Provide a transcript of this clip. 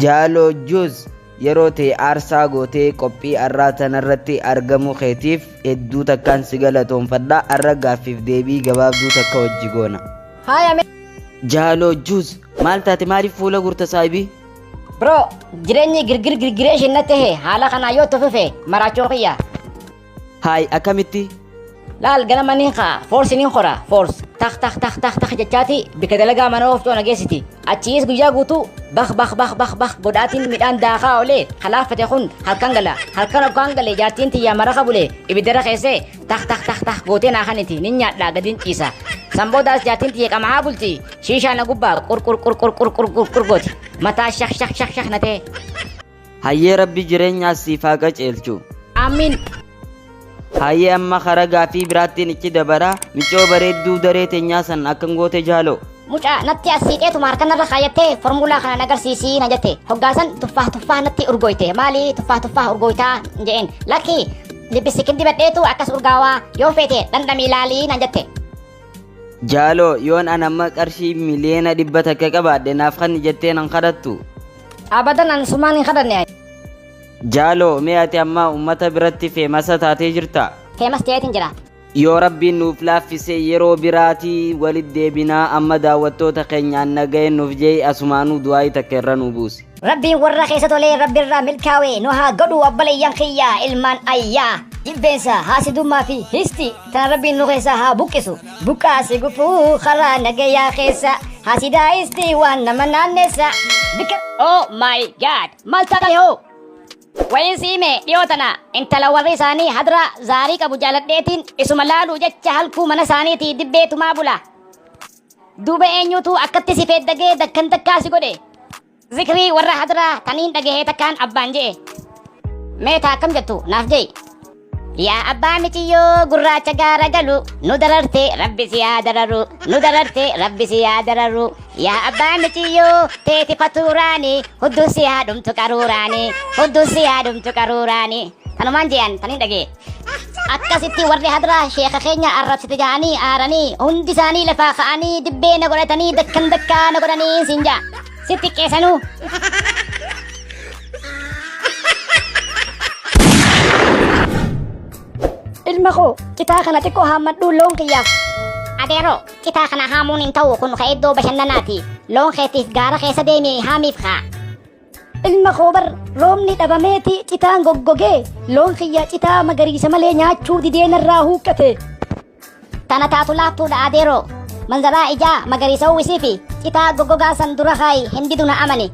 Jaaloo Juus yeroo tee aarsaa gootee qophii arraa tanarratti argamuu keetiif hedduu takkaan si galatoomfadha. Arra gaaffiif deebii gabaabduu takka wajji goona. Haaya mee. Jaaloo Juus maal taate maaliif fuula gurta saahibii? Bro, jireenyi girgir girgiree ishin natti tahe haala kanaa yoo itti fufe maraachuu kiyya. Haay akkamitti? Laal ganama niin ka'a force niin kora force tak tak tak tak tak jechaati bikka dalagaa mana oofcoo na geessiti. Achiis guyyaa guutuu bak bak bak bak bak godhaatiin midhaan daakaa oolee halaaffate kun halkan gala. Halkan hoggaan gale jaartiin tiyya maraqa bule ibiddarra keessee tak tak tak tak gootee naa kaniti nin nyaadha gadin ciisa. San boodaas jaartiin tiyya qama'aa bulti shiishaa na gubbaa qur qur qur qur qur qur qur qur gooti. Mataa shak shak shak shak na ta'e. Hayyee rabbi jireenyaas siif haa qaceelchu. Aamiin. Hayyee amma kara gaaffii biraattiin ichi dabara micoo bareedduu daree teenyaa san akkam goote jaaloo. Mucaa natti as siiqeetuma harka narra kaayattee formulaa kana na agarsiisii na jette. Hoggaasan tuffaah tuffaah natti urgooyte. Maali tuffaah tuffaah urgooytaa je'een. Lakki lippisikin dibadheetu akkas urgaawaa yoo feete dhandhamii laalii na jette. Jaaloo yoon an amma qarshii miliyoona 100 qabaadhe naaf kanni jettee nan kadhattu. Abadan an sumaan hin kadhanne ani. Jaaloo mee ati amma ummata biratti feemasa taatee jirta? Feemas ta'eetin jira. Yoo rabbiin nuuf laaffise yeroo biraatii walit deebinaa amma daawwattoota keenyaan nagayeen nuuf je'i asumaanuu du'aa'ii takka irra nuu buusi. Rabbiin warra keessa tolee rabbirraa milkaawe nu haa godhu obboleeyyan kiyya ilmaan ayyaa. Jibbeensa haasidummaa fi histi tana rabbiin nu keessaa haa buqqisu. Buqqaasi gufuu karaa nagayaa keessa hasidaa histi waan nama naanneessa. Bikka Oh my god! Maal taate hoo? Wayiin si hime dhiyoo tana intala warri isaanii hadra zaarii qabu jaaladheetiin isuma laaluu jecha halkuu mana isaaniitii dibbee tumaa bula. Duuba eenyuutu akkatti si feeddagee dakkan dakkaa si godhe? Zikrii warra hadraa taniin dhagahee takkaan abbaan je'e. Mee taa akkam jettu naaf je'i. Yaa abbaa miciyyoo gurraacha gaara galu nu dararte rabbi si haa dararu nu dararte rabbi si haa dararu yaa abbaa miciyyoo teeti fatuuraani hudduu si haa dhumtu qaruuraani hudduu si haa dhumtu qaruuraani tanumaan je'an taniin dhagee. Akkasitti warri hadraa sheeka keenya arrabsite ja'anii aaranii hundi isaanii lafaa ka'anii dibbee na godhatanii dakkan dakkaa na godhanii siin ja'a. Si xiqqeessanuu. Ilma koo citaa kana xiqqoo haammadhuu loon kiyyaaf. Adeeroo citaa kana haamuun hin ta'u kun ka iddoo bashannanaati. Loon keetiif gaara keessa deemi haamiif kaa. Ilma koo bar roobni dhabameeti citaan goggogee loon kiyya citaa magariisa malee nyaachuu didee narraa huuqqate. Tana taatu laaftuudha adeeroo. Manzaraa ijaa magariisa uwwisii fi citaa goggogaa san dura kaayi hin didu na amani.